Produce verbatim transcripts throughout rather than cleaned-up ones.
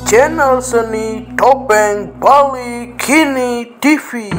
Channel Seni Topeng Bali Kini T V.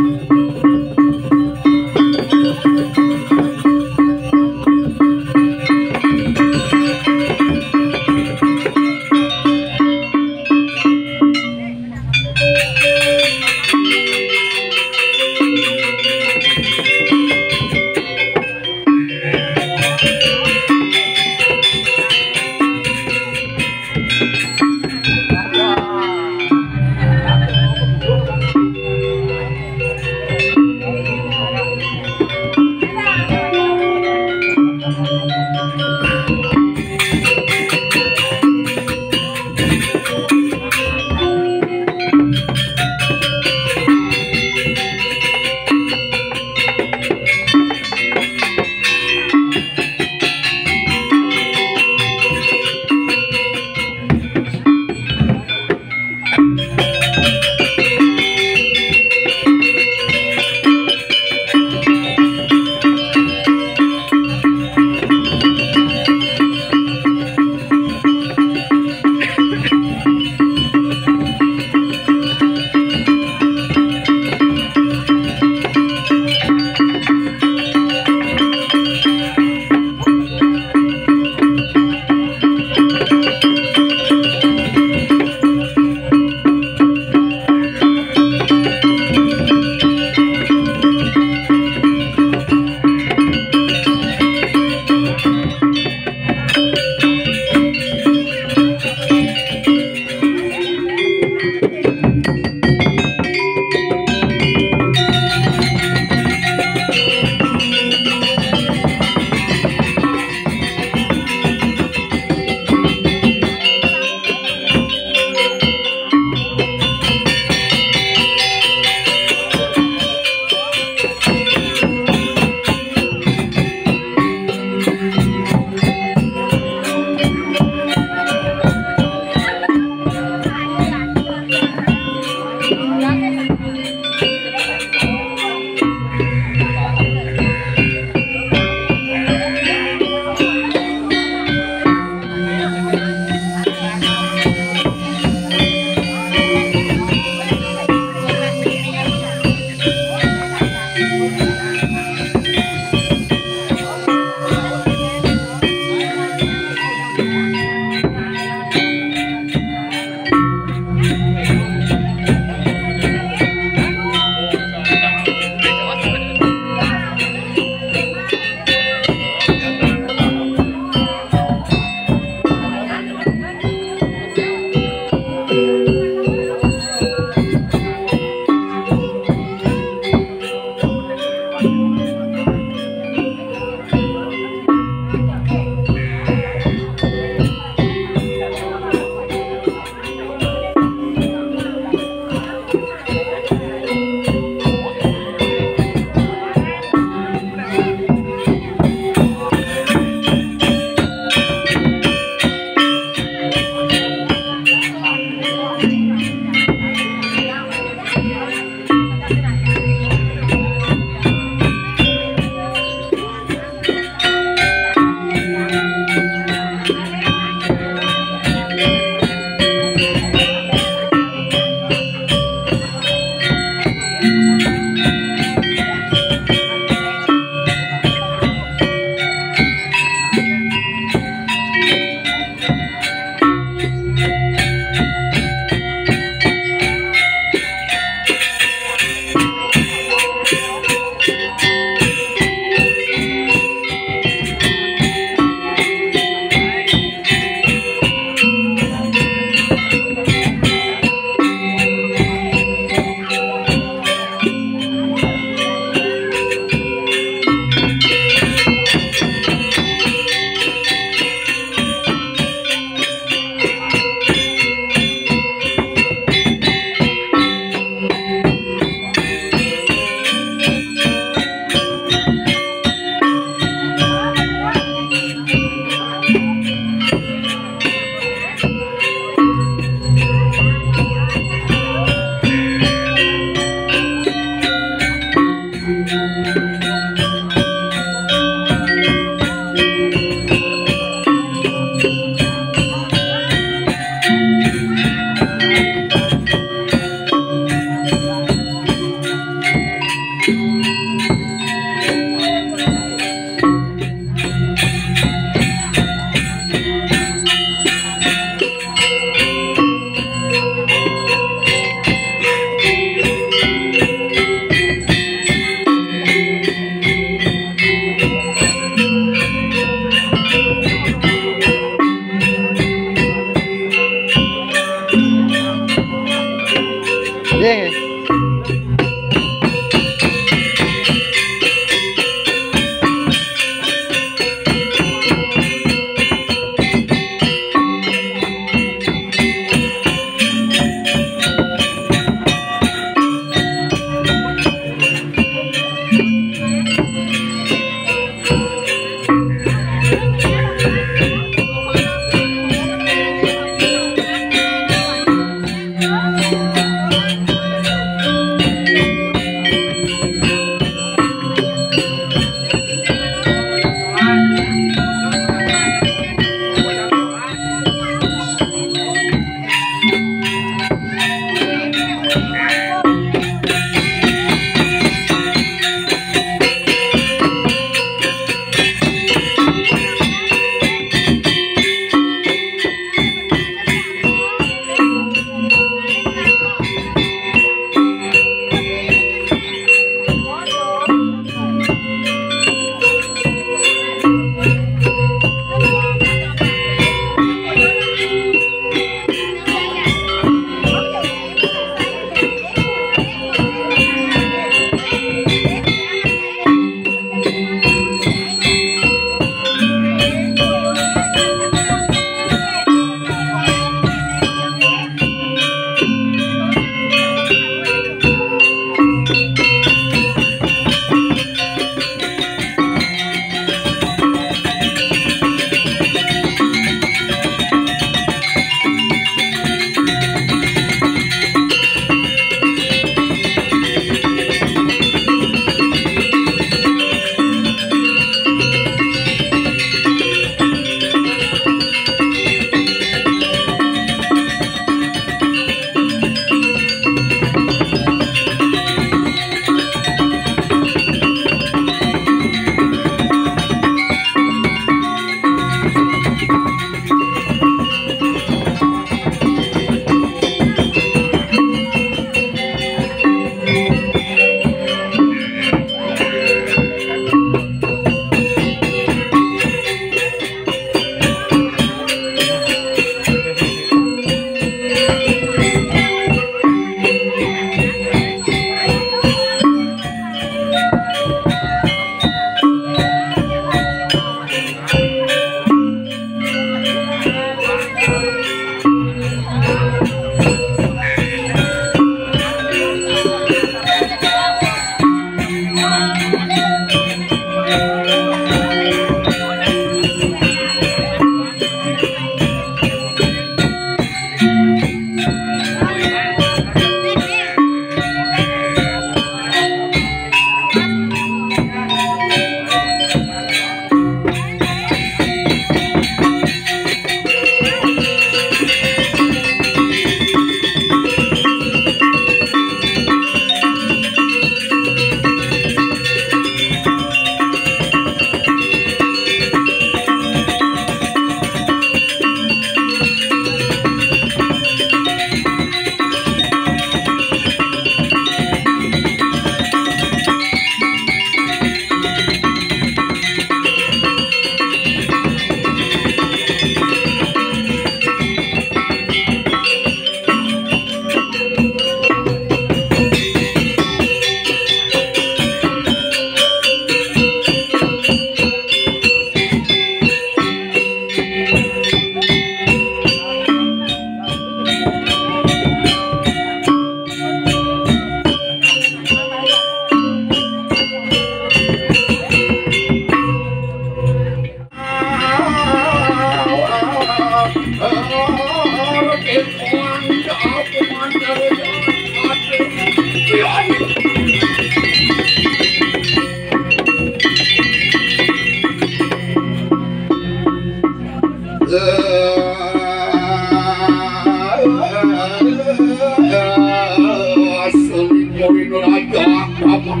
Kati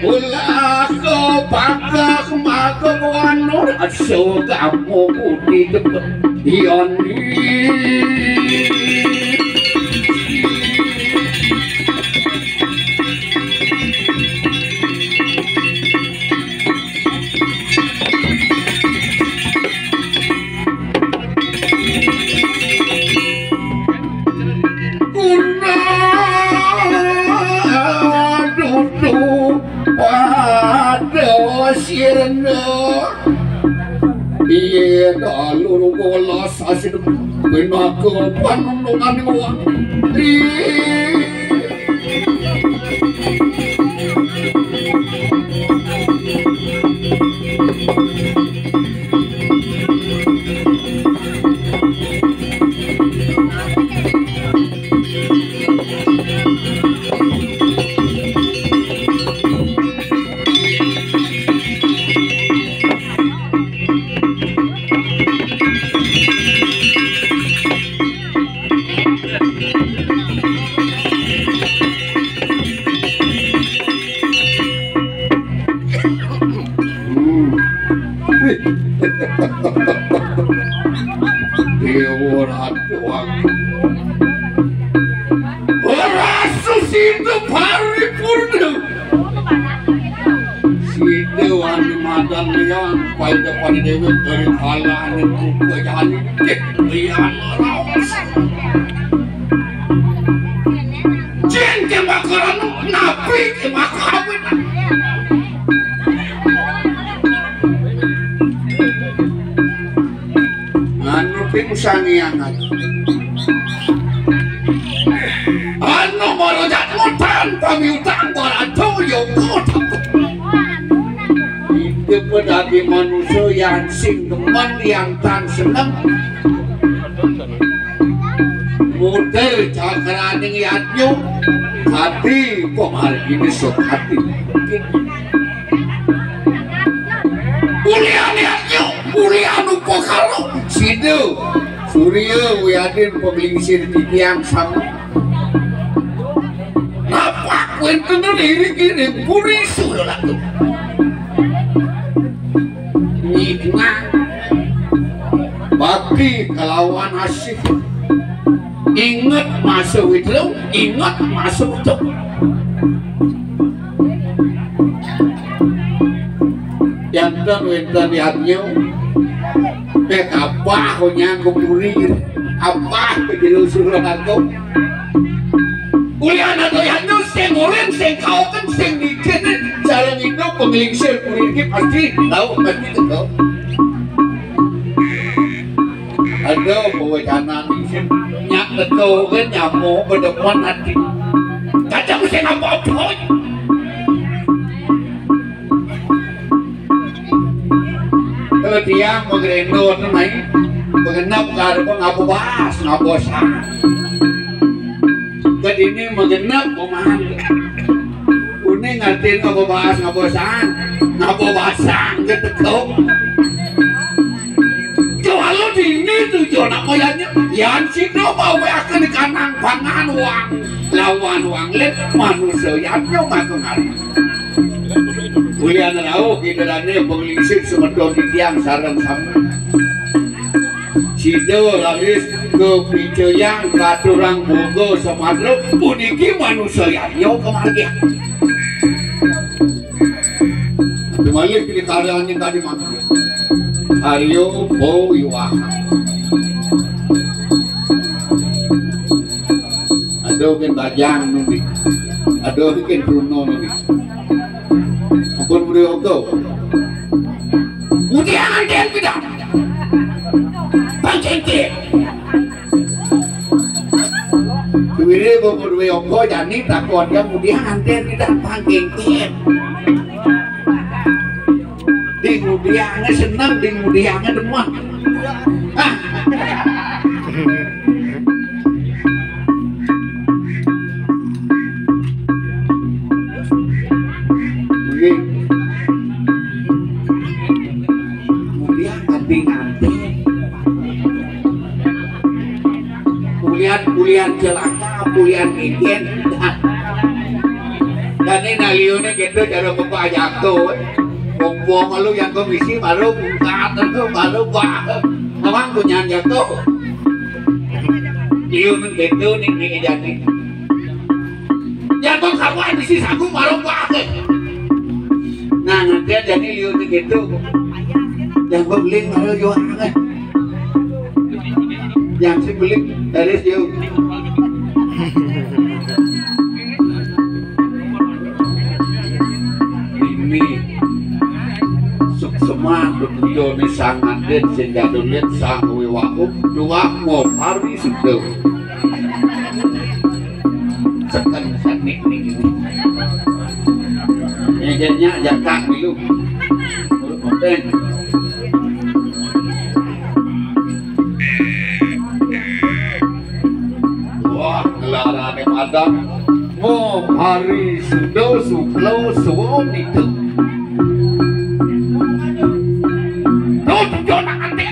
ulah ko pagah maka wanur aso kamu budi deket. Ion. Kuna dudu pada sirna. Iya dalur bolas asin pinaka panunungan wali. Dewa Ratu Agung. Ora susita paripurna. Sida wani madan liyan, paida pada dewe dari kalane buka jani. Liyan raos. Jen ke makaran napi ke makawin. Anu ping sangiangan. Anu marojat mutan pamiutang barato yogo. Ida padadi manusa yang sing demen, yang tan seneng. Muter cakraning yadnya, hati pemargine sukati. Ulian yadnya, ulian upakara, sida Surya Wiadin panglingsir titiang sami. Napak wenten iring-iring puri Suralatu. Nyikna bakti kalawan asih. Inget masa widro, inget masa utuh. Janten wenten yadnya. Pek apa nyang kepuri? Apa kejero Suralatu? Ulian atau yadnya sing ulin, sing kauken, sing bikin, sareng itu penglingsir puri iki pasti tahu, pasti tahu. Ada pewacanan isin nyak betul kan nyamo bedepan hati. Kacang sing apa-apa. Kalau tiang magrendo tenai, mengenap karep ngapa bahas, ngapa sang. Kedini mengenap pemahan. Uning ngerti ngapa bahas, ngapa sang, ngapa basang, ketekong. Kewalu dini tujuan apa yan? Yan sino mawe akan kanang pangan wang lawan wang let manusia yan nyo makan hari. Ulian rauh kita dane penglingsir semeton titiang sareng sami. Sida raris kapicayang katurang boga sapatra puniki manusa yadnya kamargian. Malih di karyane tadi manusia. Arya Bawiwaha. Aduh, ken bajang nundi. Aduh, ken Bruno nundi. Ampun, Budi Ogo. Budi angan ken pidan. Bang Cengkir. Duwire Budi Ogo jani takon ya, Budi angan ken pidan, Bang Cengkir. Di Diangé seneng, ding diangé demen. Ah. Nggih. Kemudian nganti-nganti. Ulian, ulian celaka, ulian ngigén. Dadi nah liuné gitu cara bapak jatuh. Wong-wong lu yang komisi baru bungkat itu baru bah. Emang punya jatuh. Liuné gitu nih, nih jadi. Jatuh kapan di si sagu baru bah. Nah, nanti jadi liuné gitu. Yang beling baru jual. Yang sing beli dari siu. Ini suksema bebudone sang nganten sing jadulit sang wiwahu dua ngopari sudo. Seken sanik niki. Ngejenya jakak milu. Mulut mopeng. Wah, gelarane padang. Oh, hari sudo sudo suwon itu. Tuh, tuh, anak antik.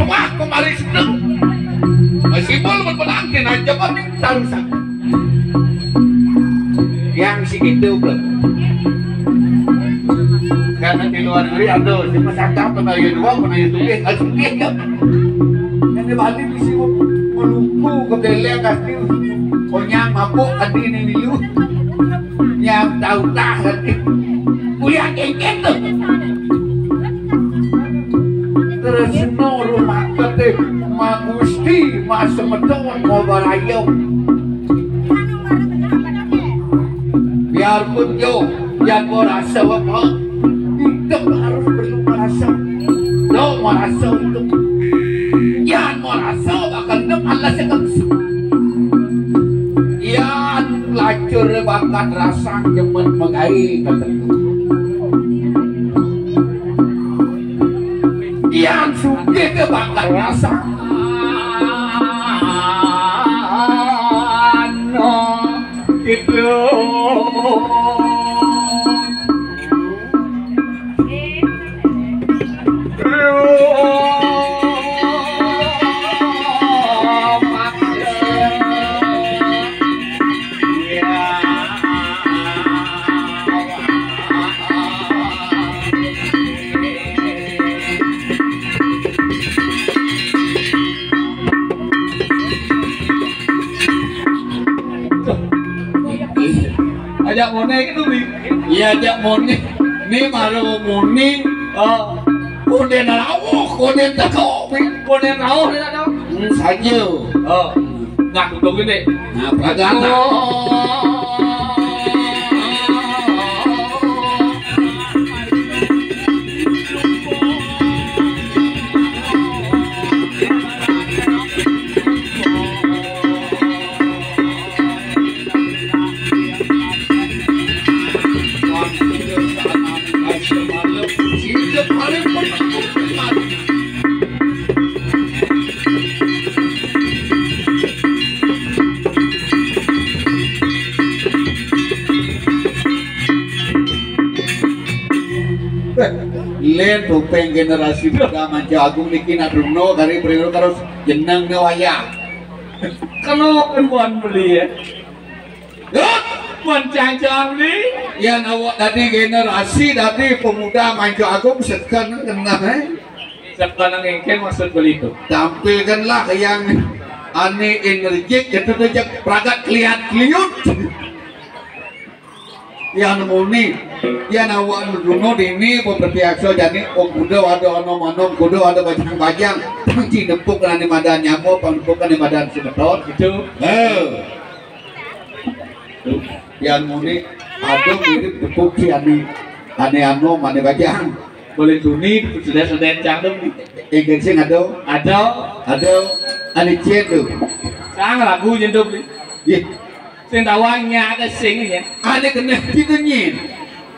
Wah, kemari sudo. Masih belum berpenantin aja, Pak. Tarusan. Yang segitu, Bro. Karena di luar negeri ada, cuma saka pernah ya dua, pernah ya tulis, ada tulis ya. Yang di Bali bisa meluku ke belek kasih. Pokoknya mabuk tadi ini dulu. Yang tahu tahan. Kuliah kengkeng tuh. Tresno rumah ketih, Magusti, Mas Semeton, Kobarayong. Biarpun yo, yang merasa apa, itu harus perlu merasa. Lo merasa untuk, yang merasa bakal hidup Allah sekali. Yang lacur bakat rasa nyemen megai ketemu. Yang sugih ke bakat rasa. Anu, gitu. Ajak mone gitu, Bi. Iya, ajak mone. Ini baru mone. Oh. Konden rawuh, konden teko, Bi. Konden rawuh, ya, dong. Hmm, saja. Oh. Nah, kudu gini. Nah, pragata. Oh. Len topeng generasi muda Manca Agung niki nak runo kari priyo karo jeneng ne wayah. Kalau kan buan beli ya. Yuk, buan cangcang beli. Yang awak tadi generasi tadi pemuda Manca Agung sekarang kena eh. Sekarang engken maksud beli itu. Tampilkanlah yang ane energik itu tuh jak pragat keliat keliut. Yan muni, yan awak nuduno dini pepertiaksa jani, oh, kuda ada anom-anom, kuda ada bajang-bajang, pang cinepuk nani madan nyamo, pang nepuk nani madan semeton. Itu. Eh. Yan muni, ada mirip tepuk si ani, ani anom, ani bajang. Boleh tuni, sudah-sudah cangkem. Engken sing ada. Ada. Ada. Ani cien tuh. Sang lagu nyentuh. Ih, sing tawang nya ada sing nya. Ane kena kita nyin.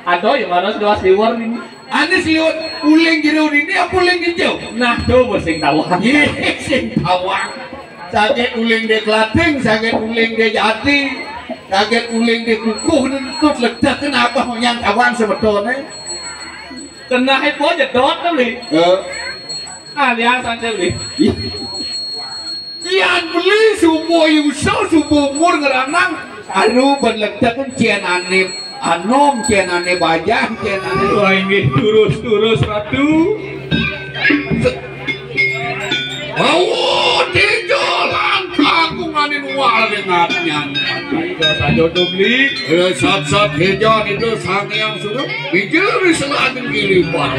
Aduh, ya malas dua siwar ini. Anis liwat uling jero dini apa uling ijo? Nah, coba sing tawang. Iya, sing tawang. Saget uling de Klating, saget uling de Jati, saget uling de Kukuh, itu ledak kenapa nyang tawang sebetulnya? Kena itu aja dot kali. Eh. Ah, biasa aja, Bli. Yan beli subuh yuso, subuh umur ngeranang. Anu berledak cian anip. Anom cian anip, bajang cian anip. Wah, inggih, turus-turus, Ratu. Awo, di jalan kagungan ini wal dengan nyan. Ayo, saja tuh, Bli. Eh, sat-sat heja itu sang yang suruh. Bijil di selatan kiri, Pak.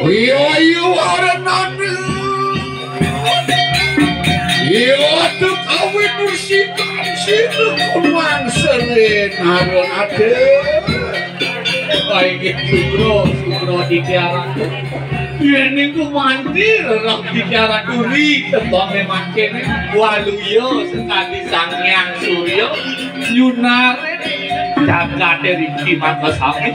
Iya, iya, warnane. Iya, aduh, kawin musikan sira kumang seren harun aduh. Baik, Sugro, Sugro di tiara. Yen niku mandir roh di tiara duri, tembang mangkene, waluya sekali Sang Hyang Surya, yunare jagate riki mangka sami.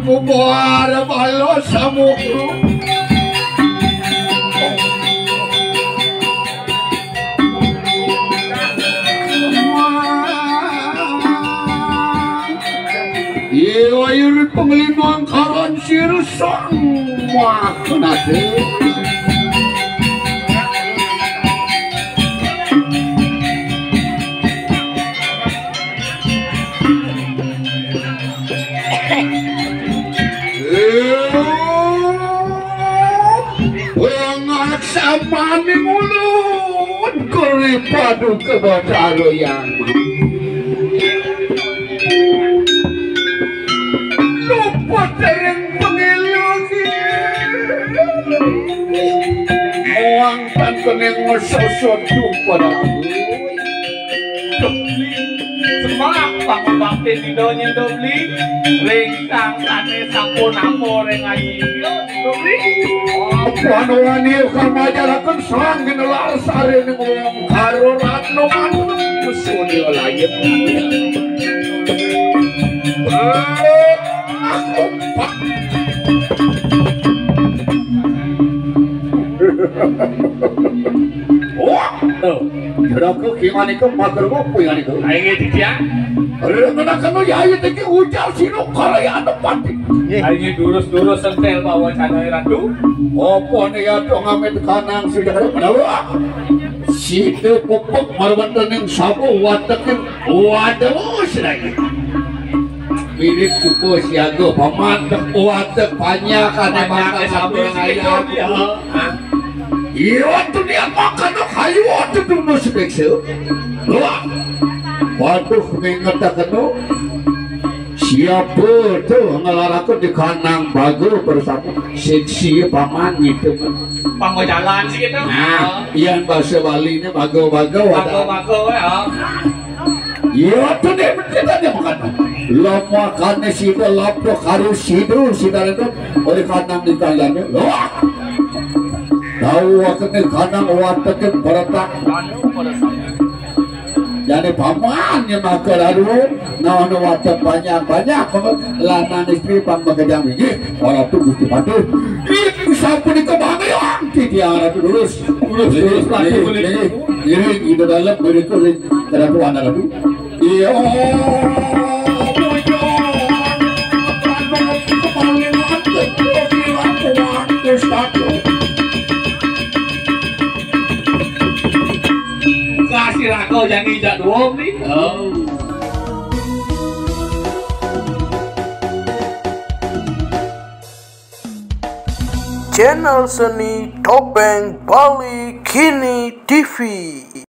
Kubar balo samukru. Ye wayur pengelinong karan sirusang. Wah, kenapa? Pengaksamane ngulun kuri paduka Batara Yang. Luput ring pengilung. Muang tan kene ngesoso dupa. Sembah pangubakti dina nyendobli ring sangkane sampun amor ring aji. Apa anu wani kamajalaken sang ginelar sare ning wong karo ratno manut suni layen. Wah, tuh. Juragan gimana ke mager ngopi ya niku? Ayo, Didian. Rengenaken ya, ayo, tiki ujar sino karya tepati. Ayo, durus-durus sentel bawa canai ratu. Apa nih ya, dong, amit kanang sudah ada penawa. Sida pupuk marwandaning sabu wateking waduh sedaya. Mirip suku siaga pamantek watek panyak ane panyak bakal sabu sabu raya. Iya, tuh dia makan tuh kayu waduh tuh sedekse. Wah. Waduh, ngingetakeno. Siapa tuh ngelarake di kanang bago bersama seksi paman gitu. Pamajalan sih gitu. Nah, yang bahasa Bali ini bago-bago ada. Bago-bago ya. Iya tuh dia betul aja makan. Lo makannya sida lapro karo sida sida itu oleh kanang di kanangnya. Wah. Tahu akan kanang watekin beretak. Jane paman nyemak lalu naon wadah banyak-banyak lanang istri pang makejang inggih ora tuh Gusti Patih. Ih, sapunika bangayang titiang ratu lurus. Lurus, lurus, lurus, lurus. Ngiring ida dalem beriku ring ratu anak ratu. Iya. Sira ko jangan jak duo ni. Oh. Channel Seni Topeng Bali Kini T V.